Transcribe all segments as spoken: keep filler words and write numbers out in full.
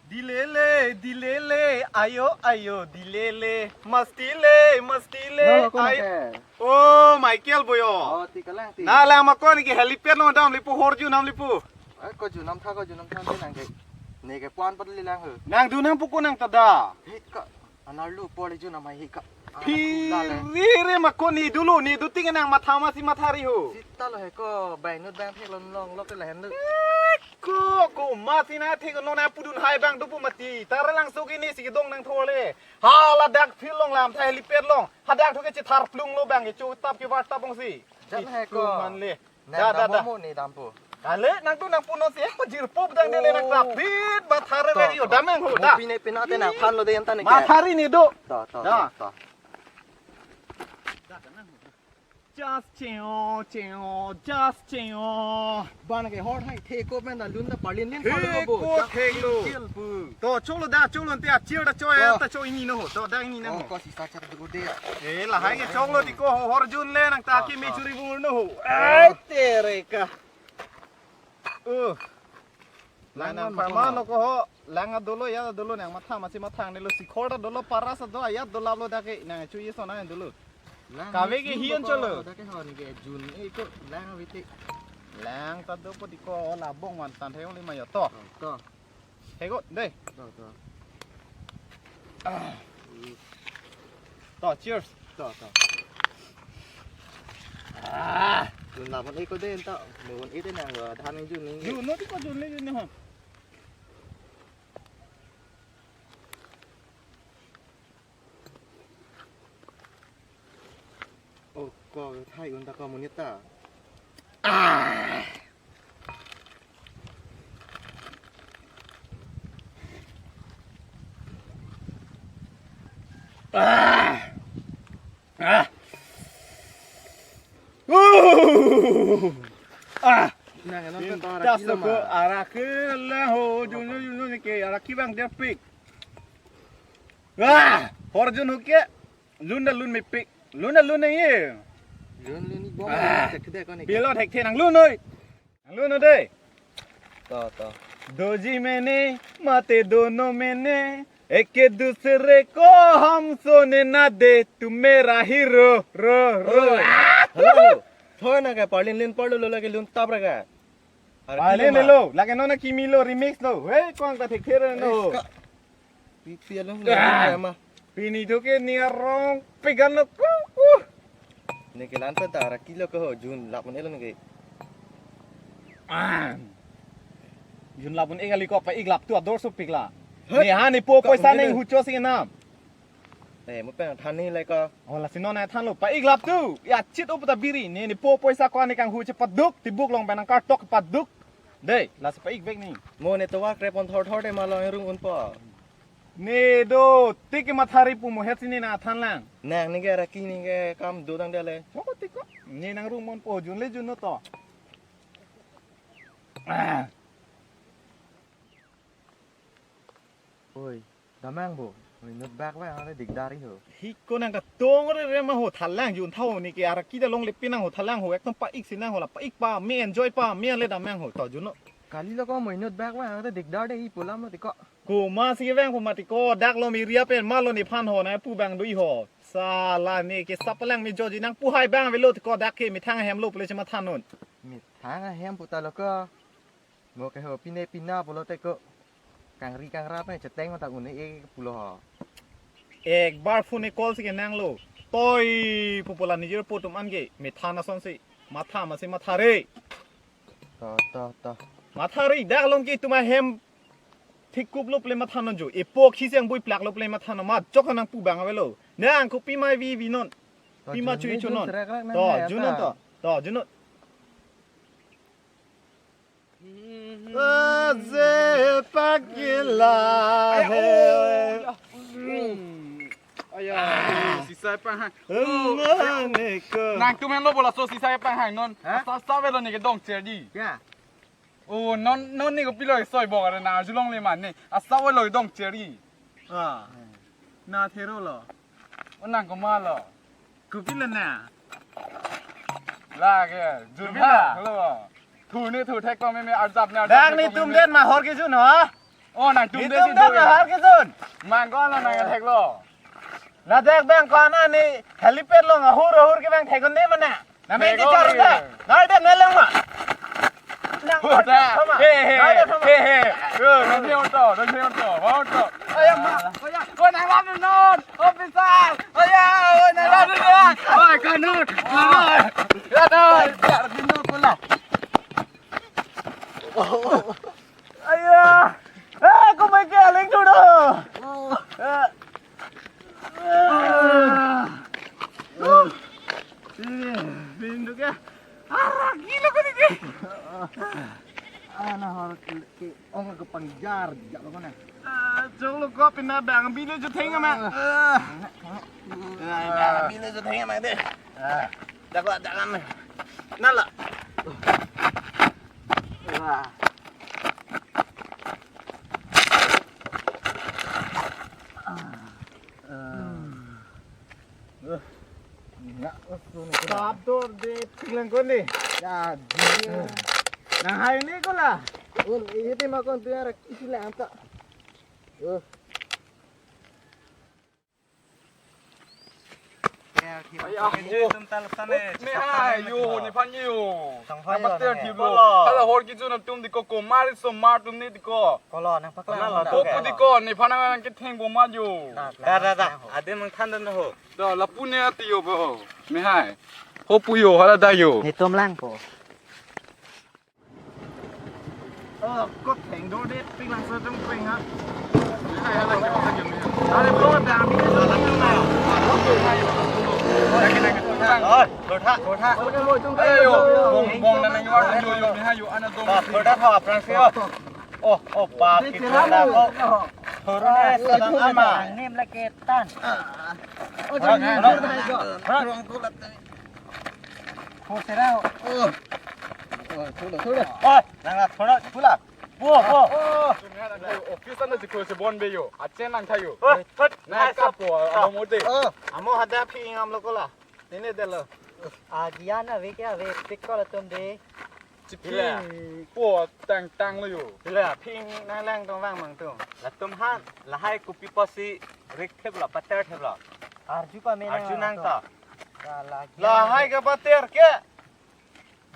Dilele, dilele, ayo, ayo, dilele, masti le, masti le, Nang ako ayo. Nake. Oh, Michael Boyo. Oh, ti kalang ti. Na lang ma kon ke helipad along damle pu, hor junamle pu. Ai, ko junam tha, ko junam tha, nang ke. Neke puan padli lang ho. Nang dun nang pu ko nang tada. Hei ka, anar lu poli junam hai hei ka. Phi Ana kula le. Re re ma kon ne dolo, ne do ting nang matha masi mathari ho. Sita lo he ko, bai nut bang thek lo long lok le hen lo. Ko, ko masi na thek lo na pudun hai bang do pu mati. Tara lang so ke ne si dong nang thole. Hala dak phil long lam thai helipad along. Hadak thu ke chethar plung lo bang ke chu tap ke war tap bong si. Jat hai ko. Itu man le. Nang da, da, dam da. Mo ne dam po. Kale nang tu nang puno si ko jirpo dang dele nang Oh. Trap bit ba thare To, veri o to. Damang ho Mo da. Pine pina te nang phan lo de yan ta ne ke. Mathari ne do. To, to, Da. To, to. Just cheo, cheo, just cheo. Ban ke hot hai the ko men da lun da parlin lin He parlin lo bo. Ko Just thek lo. Chill pu. To cholo da cholo te a chill da cho ya To. Ta cho ini no ho. To da ini no Oh, ho. Ko si sa char du de ya. Eh, lahai ke choklo ti ko ho hor jun le nang ta Ah, ki me ah. Churi bung no ho. Ai tere ka. Uh. Lang Lang nang man pharma mathama. No ko ho. Lang a dolo ya dolo nang matha masi mathang ne lo sikhor da dolo paras do ayat dolap lo da ke nang chu ye so na dolo. Lang Kave ni ke chu hiyon bo ko cholo. Da ke ho ni ke jun e ko lang a viti. Lang ta do ko ti ko la bong wan tan thayong le ma yo to. Oh, to. He go, dei. To, to. Ah. To, cheers. To, to. Ah. Jun la pon eko den to. Mo pon ete nang lo, than jun ni. Jun no ti ko jun le jun ni ho. Oh, ko thai un ta ko monit ta. Ah. Ah. Ah. Uh. Ah. Nang ano Din ka ta tas araki lo lo ko ma. Araki le ho, jun jun jun ke araki bang derpik. Ah, hor jun ho ke. Lun da lun mepik. Lun da lun nang ye. Lun lun ni bom Ah. Thek thek ko ni. Pilo thekthe nang lun noi. Nang lun noi dei. To, to. दो जी मैंने माते दोनों मैंने एक दूसरे को हम सोने ना दे तू मेरा हीरो रो रो. Oi. Hello. Thoi na ke parlin lin parlo lo lake lun tap ra ka. Araki Parlin lo ma. Lo. Lake non na kimi lo remix lo. He, kong ka thekthe no. Eish, ka. Pi, pi along Ah. Lagi ma. Pini tu ke ni arong pegan lo ku, ku. Ne ke lan pen ta araki lo ko ho, jun lap mon elon ke. Ah. Jun lap mon ek ali ko pa-ik lap tu ador so pik la. Hei. Ne ha ne po Ka poisa un ne elon. Hucho si nam. Eh, mo pen than ni le ko. Oh, lasi non na than lo pa-ik lap tu. Ya chit up ta biri. Ne ne po poisa ko ne kanghu chepaduk tibuk along pen nang kartok paduk. Dei, lasi pa-ik vek ni. Mo ne tovar krepon thor thor de ma long rung un po. Ne do, tik mathari pu mo het si ne na than lang. Nang ne ke araki ne ke kam do dang de le. Choko tik ko. Ne nang rung mon po jun le jun no to. Ah. Oi, damang bo. Oi, nut bak ba, are dikdar ho. Hi ko nang katong re re ma ho thalang jun thau ne ke araki da longle pi nang ho thalang ho ekdom pa-ik si nang ho la pa-ik pa me enjoy pa me le damang ho to jun no. Kali lo ko mo nut bak ba, are dikdar de hi pulam lo ti ko. Ko ma si veng ko mati ko dak lo mi ria pen ma lo ni phan ho na pu bang dui ho. Sala ne ke sapalang mi joji nang pu hai bang velo ti ko dak ke mi thang hem lo pule chema than non. Mi thang hem puta lo ko. Mo ke ho pine pina pulo te ko. Kangri kangra pen cheteng ta un e pulo ho. Ek bar phone call si ke nang lo. Toi pu pulo nijor po tum an ke mi than ason si. Matha masi mathari. To, to, to. Mathari dak long ke tuma hem thik kup lo pule matha non jo. Epo khi siang bui plak lo pule matha non ma jok nang pu bang avelo. Nang ko pi mai vi vi non. To, pi ma jun chui ni chu jun non. Serak rak nang To, hai jun non ata. To. To, jun non. Aze pakila Aya, hai. Oh, ya. Hmm. Aya, sisai pang hai. Mane ko. Nang tum hen lo bola so sisai pang hai non. Ha? Sa sa velo ne ke dong cherdi. Ya. Oh, non non ne ko pilo soi bok are na arjulong le man ne. Asa velo dong cherdi. Ah. Na thero lo. O nang ko ma lo. Kopi lo na. Lake, jun Kopi la. Lo. Thu ni thu thek ko me me arjap ni arjap Dak ni thek ko tum me me. Den ma hor ke jun ho. Oh, nangtum desi dun do ya. Har kejun. Mangko la nangtheklo. Ladak bang ko-an ani helipad along ahur ahur kevang thekon de mane. Name thekon char de. Nai de nai lang ma. Nang. He he. He he. Yo, nang thek to, nang thek to. Ayo ma. Ayo. Ko nang lam non. Officer. Ayo, ko nang lam non. Oi, kanon. Kanon. Kanon. Jar dino ko la. Aya! Eh, kumai ke aling tudo. Eh. Eh. Ini, ini ke. Arak gila ko ini. Ana har ke ong ke pangjar jak ko na. Eh, chok lo ko pina bang bilo jo theng ma. Eh. Eh, bang bilo jo theng ma de. Eh. Dak la, dak la. Nala. Wah. Stop dor de pinglang kon de. Ya, di. Nang hai ni ko la. Oh, ini tema kon tu ya rak isi la anta. Oh. Ay, ah, oh. Mehai, yo, nephan yo. Nangpater thiplo. Hala hor kejun atum diko ko, mari so mar atum ni diko. Ko lo, nangpaklang. Ko pu diko, nephan nangketheng bom ma yo. Da, da, da. Adim nangthan dun ho. Da, lapu ne ati yo bo. Mehai. Ho pu yo, hala da yo. Netum langpo. Oh, kot theng do de pinglang so jong ping ha. Are ko dam ni so jong na. Oi, kotha, kotha. Ayo, bong, bong na nang yo, yo, yo, ni ha yo, ana dong. Kotha tho apran se yo. Oh, oh, pa, kotha ko. Thoro na salam ama. Nim la ketan. Thoro, thoro. Thoro. Ko sera. Oh. Oh, thoro, thoro. Oi, nang la thoro, thula. Po, po. Oh. Office anda jikro se bon be yo. Achen nang thayo. Oi, thot. Na ka po, amo mo de. Oh. Amo hada phi ingam lo ko la. Nene de lo. Agian ave ke ave pik ko la tum de. Chiphi po tang tang lo yo. Pila phi nang lang tong vang mang tum. Latum han, lahai kopi pusi rik thep lo, pater thep lo. Arju pame nang arju nang to. Lahai ke pater ke.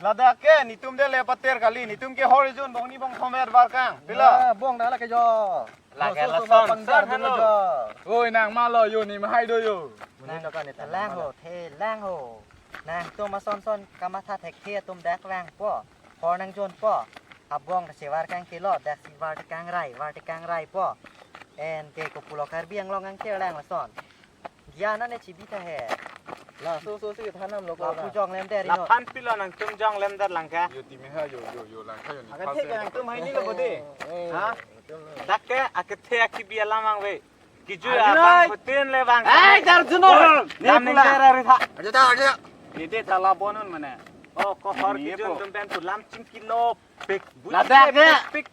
Ladak ke, netum de le pater kali, netum ke hor ejun bong ni bong thom ver var kang. Pila. Ya, bong da la ke jo. Lake lason, son halo. Oi, nang ma lo yo, ne mahai do yo. Nang thelang ho, thelang ho. Nangtum ason son kamatha thekthe atum dak vangpo. Hor nangjonpo. Abong ta sevar kang kilo, dak si var tekang rai, var tekang raipo. En ke kopulo Karbi Anglong angker lang lason. Gian ane chibi ta he. Laso so si thanam lo ko. Lapu jong lem der ino. Laphan pilo nangtum jong lem der lang ke. Yo timi ha yo yo yo lang ke yo ni. Akan thek nangtum hai ni lo ko de. Ha? Dak ke akethe akibi alam vangve. Kiju abang putin le vang. Eh, jar juno. Nam ning der ari tha. Aja ta aja. Ni de ta la bonun mane. Oh, ko hor kiju tum pen tu lam chingki no. Pik. Ladak ke. Pik.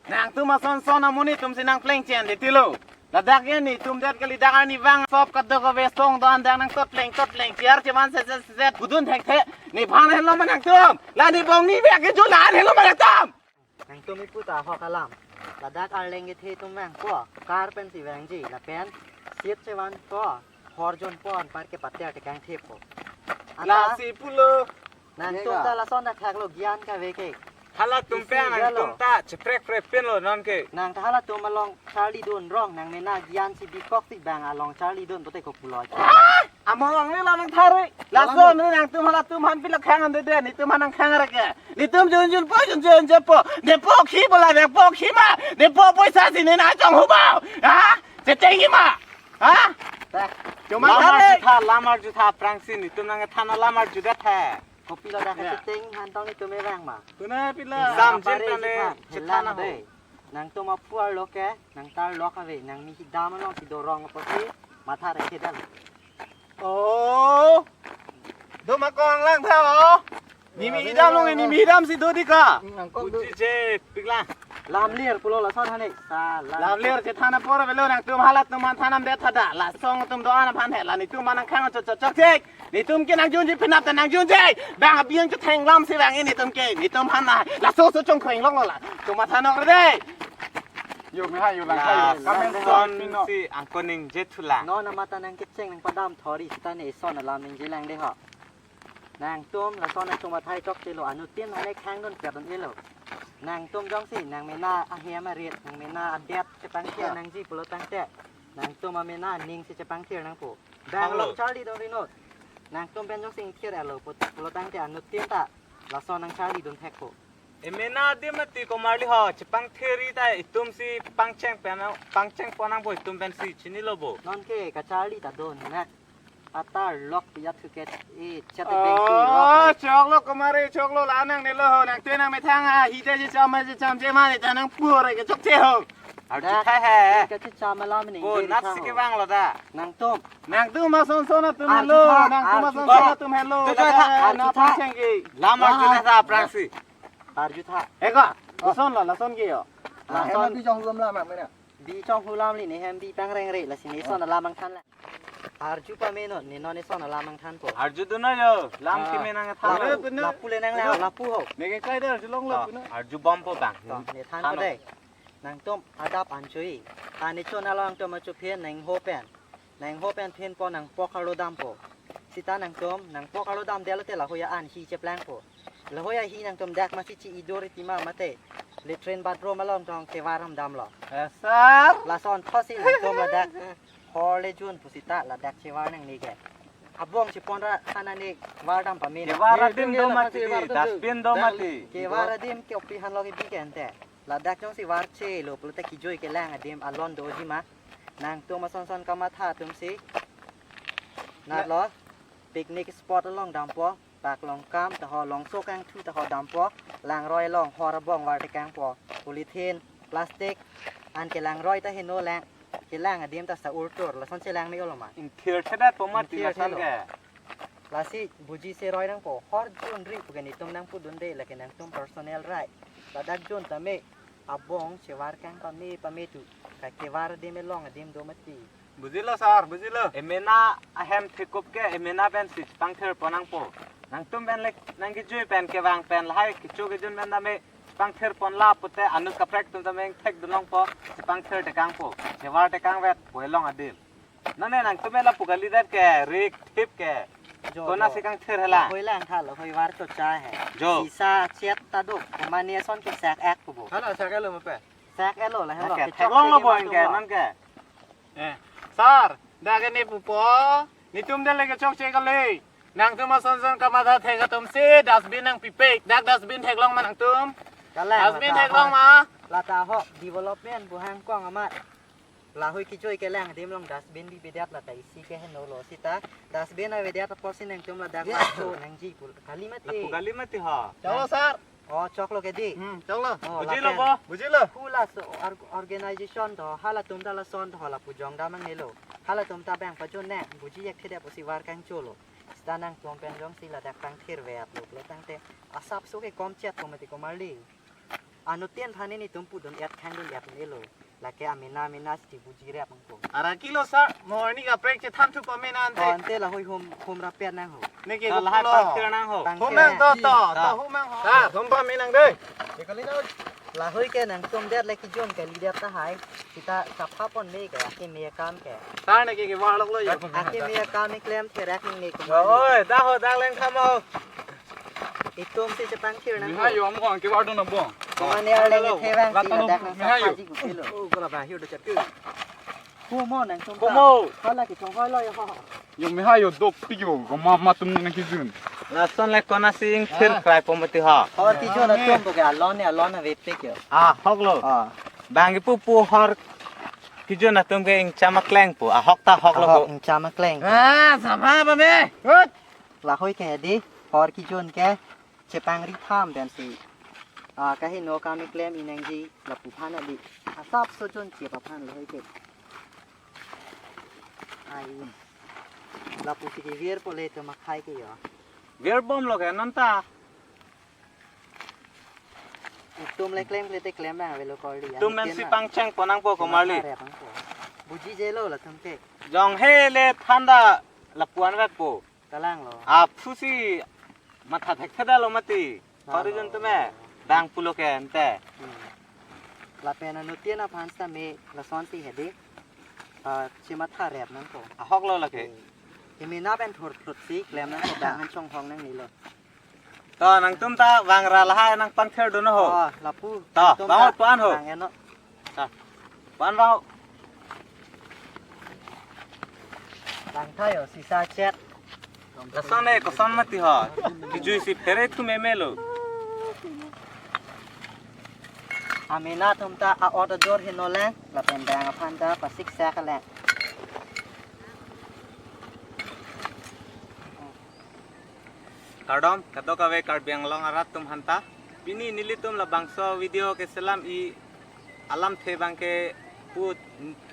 Nangtum ason son amonit atum si nang pleng chen de tilo. Ladak ke netum det kali dak arni vang sop kadokave song do-an dak nang tot pleng tot pleng chair cheman set set set budun thekthe. Nephan helo ma nangtum. La ne bong ni vek ke jula helo ma nangtum. Nangtum ipu ta hok alam. Ladak arleng kethe atum vangpo. Kar pensi vangji lapen sit chevanpo. Hor jonpo anpar ke pater tekang theppo. Lasi pulo. Nangtum ta lason ta thaklo gian kave ke. Halatum pen nangtum ta cheprek prek pen lo non ke. Nang ta halatum along charli dun rong nang mena gian si bikok si bang along charli dun pote kopulo. Among ang ni la nang thare. Lason ni nangtum halatum han pila khang ande de netum han nang khang rek ke. Netum jun jun po jun jun jun po. Nepo khi bola nepo khi ma. Nepo poisa si ne na chong hu ba. Ha? Cheteng ma. Ha? Cuma lamar thare. Jutha, lamar jutha prangsi netum nang thana lamar judet he. Kopi lo dak cheteng han tong netum evang ma. Tuna pila. Exam jin tane chethan ho. Nangtum apuar lo ke, nang tar lo kave, nang mi hidam along si dorong apotsi matha rek ke dam. Oh. Do ma kong lang tha oh. Ni mi hidam long ni mi hidam si do di ka. Nang kong do. Uji je pik lang. Lamlir pulo lason hane. Salam. Lamlir chethan apor avelo nangtum halatum man thanam det thada. Lasong atum do-an aphan he la netum man nang khang chok chok chok chek. Netum ke nangjunji penap ta nangjunji. Bang abiang chetheng lam si bang netum ke. Netum han na. Laso so chongkhweng long lo la. Tum matha nok re de. Yo, me ha, yo, lang Ya, kayo. Kami lang son pino. Si angkoning je thulang. Non amat ta nangkecheng nangpadam thori sita ne ison alam ningjelang de ho. Nangtum lason nangtum athai chokchelo, anuttin hane khang dun piat dun elo. Nangtum jongsi nangmena ahem arit, nangmena adet chepangthir Ya. nangji pulo tangte, nangtum amena aning si chepangthir nangpo. Bang Hello. Long charli dun rinot. Nangtum pen jongsi ingthir elo put-, pulo tangte anuttin ta lason nang charli dun thekpo. Emena adim mati komarli ho, chepangthir ta itum si pangcheng pen, pangcheng pon nangpo itum pensi chinilo bo. Non ke kacharli ta dun na. Atar lok pi athu ke, eh, chat Oh, bengsi lok. Choklo komarli, choklo la nangnelo ho, nangtum nangmethang ahi ta je cham je cham je mane ta nangpur ke chokche ho. Arju Da, thai he. Ke cham alam ni. Bo, nasi ke bang lo da. Nangtum. Nangtum ason son atum Arju helo, tha, nangtum arju ason tha. Son atum helo. Arju tha, arju tha. Nangpangcheng ke. Lam arju Ah. Tha aphrangsi. Arju tha. Eko, lason lo, lason ke yo. Lason. Lason. Hem abi chonghu alam lam mena. Bi chonghu alam li ne hem bi pangrengre lasi ne ison alam angthan la. Arju pame non, ne non ison alam angthanpo. Arju dun yo, lam Ah. Keme nangthan. Lapu, lapu le nang la, lapu ho. Ne ke kai dar arju long lapu na. Arju bompo bang. To, ne than than ko dei. Nangtum adap anchoi. Ani chon along tum achuphen nangho pen. Nangho pen phenpo nangpok arlo dampo. Sita nangtum, nangpok arlo damdetlo te lahoya an hi cheplangpo. Lahoya hi nangtum dak masi chi idur itima mate. Latrine bathroom along tong kevar ham damlo. Eh, sir. Lason thosi nangtum ladak. Hor le jun pusita ladak chevar nangne ke. Abong chepon ra hana ne var dam pame. Kevar adim do mati, dustbin do mati. Kevar adim ke opi han lo ke bi ke ante. Ladak jongsi varchelo pulote kejui kelang adim alon doji ma. Nangtum ason son kamatha atum si. Natlo. Picnic spot along dampo. Pak long kam ta ho, longso kangthu ta ho dampo. Langroi along hor abong var tekangpo. Polythene, plastic, an ke langroi ta heno lang. Kelang adim ta sa urtur. Lason chelang me olo ma. Ingthir thedet po mati. Ingthir lason thelo. Ke. Lasi buji seroi nangpo, hor jun ri pu ke netum nangpudunde lake nangtum personal right. Ladak jun tame abong chevar kang pame pame tu. Ka kevar adim along adim do mati. Bujilo sir, bujilo. Emena ahem thekup ke emena pensi chepangthir pon nangpo. Nangtum pen lek nangkejui pen kevang pen lahai kecho kejun pen tame chepangthir pon la pute anut kaprek atum tame thek dun longpo, chepangthir tekangpo. Chevar tekang vet po along adim. Nane nangtum lapu kalidet ke, rik thip ke. Jo, kona jo. Si kangthir hela. Lahoi lang tha, lahoi var chocha he. Jo. Sisa chet ta do, komane ason ke sak ek ko bo. Hala sak elo mo pe. Sak elo la helo. Nake, ke theklong lo bo ingke, nangke. Eh, sir, dak ne pupo. Netum de leke chokche kali. Nangtum ason son kamatha thek atum si dustbin nangpipek. Dak dustbin theklong ma nangtum. Kalang dustbin lata theklong ho. Ma. Lata ho, development buhang kong amat. Lahoi kejui kelang adim along dustbin bibidet lata isi ke heno lo sita. Dustbin avedet apotsi nangtum ladak laso nangji pul. Kali mati. Lapu kali mati ha. Choklo sir. Oh, choklo ke di. Hmm, choklo. Oh, bujilo lapen. Bo. Bujilo. Hula so or-, organization to halatum ta lason to lapu jong damang nelo. Halatum ta bang pajun ne, buji yak thede pusi var kangcholo. Sita nangtum pen jongsi ladak pangthir vet lo, lo tangte. Asap so ke kom chet ko mati komarli. Anuttin thani netum pudun et khang dun et nelo. Lake amena amena si buji rep angko. Ara kilo sir, morning kaprek chethan thu pame na ante. To ante lahoi hum, hum rapet nangho. Neke to lahai pulo. Pangthir nangho. Pangthir. Hum nang to, to, to. Ta. To hum nang ho. Ta, hum pame nang dei. Lahoi ke nangtum det leke jun kalidet tahai. Sita sapha pon me ke, akeme akam ke. Sir neke kevar loklo yo. Akeme akam keklem therak nang ne ko. Oi, da ho, da leng kham ho. Itum si chepangthir nang. Miha yo amo ang kevar dun abong. Komane arleng ithevang si ladak nang sapha ji kupilo. Oh, kola ba hiu do chat ke. Kumo nangtum ta. Kumo. Hala ke chonghoi lo yo ho. Yo miha yo dopik yo, koma matum nangkejun. Lason le kona si ingthir krai po mati ha. Hor kejun atum bo ke alon ne alon avepik yo. Ah, hok lo. Ah. Bang ipu pu hor kejun atum ke ingcham akleng po. Ah, hok ta hok lo. Ah, po. Ingcham akleng. Ah, sapha pame. Hut. Lahoi ke di, hor kejun ke, chepangri tham pensi. Ah, kaheno kam keklem inangji lapu aphan di. Asap so jun chep aphan lahoi ke. Ai. Lapu si kevir po le to makhai ke yo. Vir bom lo ke non ta. Itum le klem kle te klem bang avelo kori. Tum men si pangcheng pon nangpo komarli. Buji jelo latum ke. Jong he le thanda lapuan vet po. Kalang lo. Aphu si matha thek theda lo mati. Kalang lo. Kori jun tume. Dang pulo ke ante. Hmm. Lapen anuttin aphan sitame lasonsi hedi. Ah, chematha rep nangkok. Ahok lo lake. Kemena pen thurthut si klem nangkok, bang an chonghong nangnelo. To nangtum ta vangra lahai nangpangtherdun ho. Oh, lapu. To, Tum bang ta pan ho. Bang eno. Pan bang. Bang thayo sisa chet. Lason e koson mati ho. Kijui si phere tu meme lo. Amena tum ta a-ot ador heno le, lapen bang aphan ta pasik sak le. Kardom, kadokave Karbi Anglong arat atum aphanta. Pini nelitum labangso video keselam-i alamthe abangke pu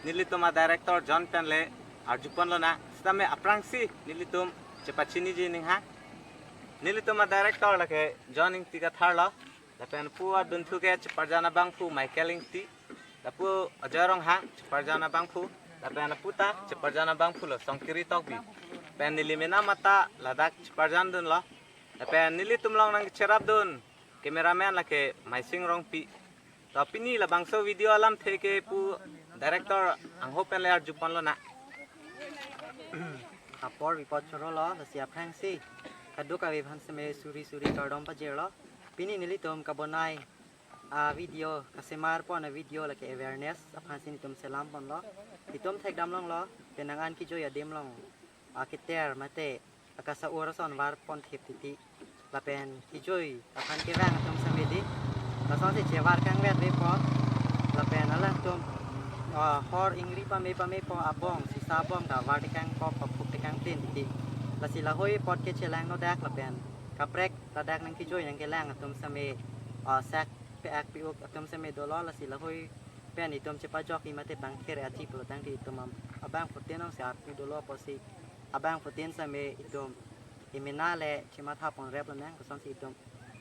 nelitum a-director John pen le arjupon lonang. Sitame aphrangsi nelitum chepachiniji aning ha. Nelitum a-director lake John Ingti Kathar lo. Lapen pu adunthu ke cheparjan abangphu Michael Ingti. Lapu Ajoy Ronghang cheparjan abangphu. Lapen lapu ta cheparjan abangphu lo Songkiri Tokbi. Pen neli mena mata ladak cheparjandunlo. Lapen nelitum along nangcherapdun cameraman lake Maising Rongpi. To pini labangso video alamthe ke pu director angho pen le arjupon lonang. Apor bipot choro lo, lasi aphrangsi kadokave aphan sitame suri suri kardom pajirlo. Pini nelitum kabonai a-video, kasemar pon a-video lake awareness aphansi nelitum selam ponlo. Itum thekdam longlo, penang an kijui adim along aketer mate akasa-ur ason varpon thip titi. Lapen kijui aphan kevang atum sitame di, lasonsi chevar kangvetvepo. Lapen alangtum, ah, hor ingri pame pamepo, abong sisa abong ta var tekangkok, paphuk tekangplin titi. Lasi lahei apot ke chelangnodak lapen kaprek ladak nangkijui nangkelang atum sitame, ah, sak pe-ak pe-uk atum sitame dolo, lasi lahei pen itum chepajok-i mate pangthir aji pulo tangte itum am-, abangphutin ongsi arpu dolo apotsi abangphutin sitame itum emena le chematha ponrep lonang, kosonsi itum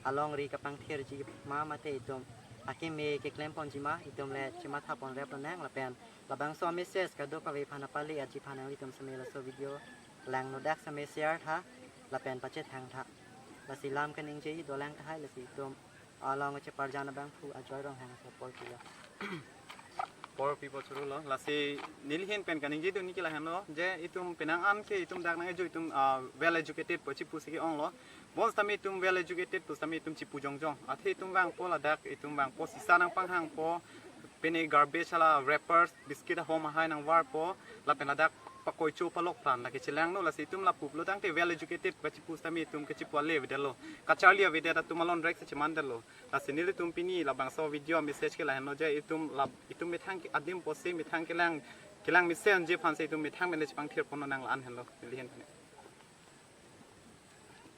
alongri kapangthirji ma mate itum akeme keklem ponji ma itum le chematha ponrep lonang. Lapen labangso message kadokave aphan apali aji aphan nanglitum sitame laso video langnodak sitame share tha lapen pachethang tha. Lasi lam kaningje dolang tahai, lasi itum along cheparjan abangphu Ajoy Ronghang apor pilo. Apor bipot choro lo, lasi neli ahin pen kaningjedun ke lahenlo, je itum penang an ke itum dak nangkijui itum, ah, well educated pu chipusi ke-onglo. Bonsitame itum well educated pu sitame itum chipu jongjong. Athe itum vangpo ladak, itum vangpo sisa nangpanghangpo, pine garbage hala wrappers, biscuit ahom ahai nangvarpo, lapen ladak pakoicho palok plan lake chelangno, lasi itum lapu pulo tangte well educated pu chipu sitame itum kechipu ale avedetlo. Kacharli avedet atum alon rek si chemandetlo. Lasi nelitum pini labangso video message ke lahenlo je itum lap, itum methang ke adim apotsi methang kelang, kelang mesenji aphansi itum methang pen le chepangthir pon lonang, la-an henlo neli ahin pen.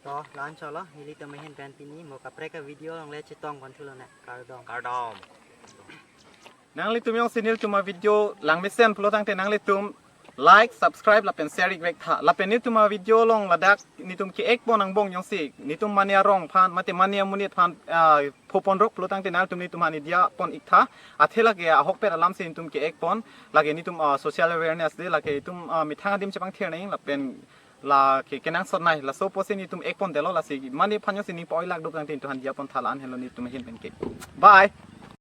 To, la-an cholo, nelitum ahin pen pini mo kaprek a-video along le chetong pon thu lonang. Kardom. Kardom. Nanglitum jongsi nelitum a-video langmesen pulo tangte nanglitum like, subscribe lapen share-ik vek tha. Lapen nelitum a-video along ladak nelitum ke-ek pon angbong jongsi nelitum mane arong aphan mate mane amonit aphan, ah, pho ponrok pulo tangte nanglitum nelitum aphan diya pon-ik tha. Athe lake ahokpet alamsi nelitum ke-ek pon, lake nelitum, ah, social awareness day, lake itum, ah, methang adim chepangthir nang lapen lake kenangsot nei, laso apotsi nelitum ek pondetlo, lasi mane aphan jongsi ning pa-oilak duk tangte nelitum aphan diya pon tha, la-an henlo nelitum ahin pen ke. Bye.